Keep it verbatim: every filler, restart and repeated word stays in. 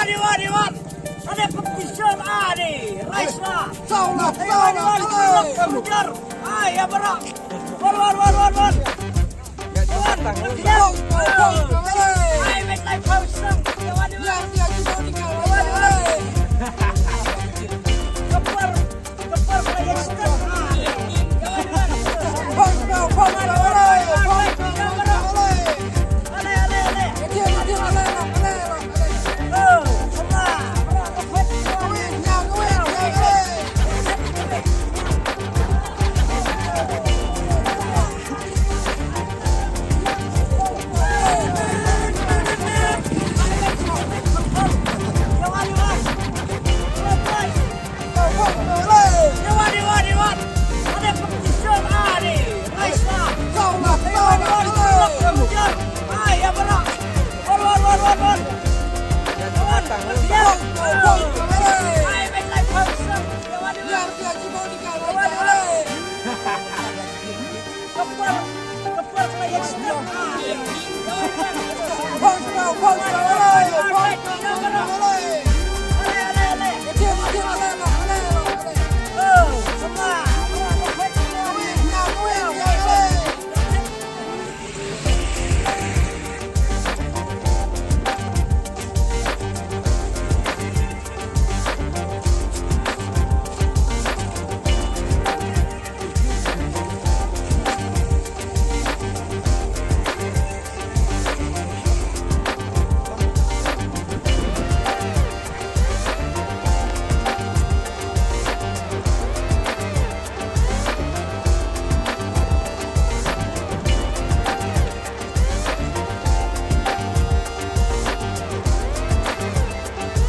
Adi, adi, adi. Ada competition, adi. Race lah. Saw lah, saw lah, saw lah. Ai, ya, bara. War, war, war, war, war. Ai, make life possible.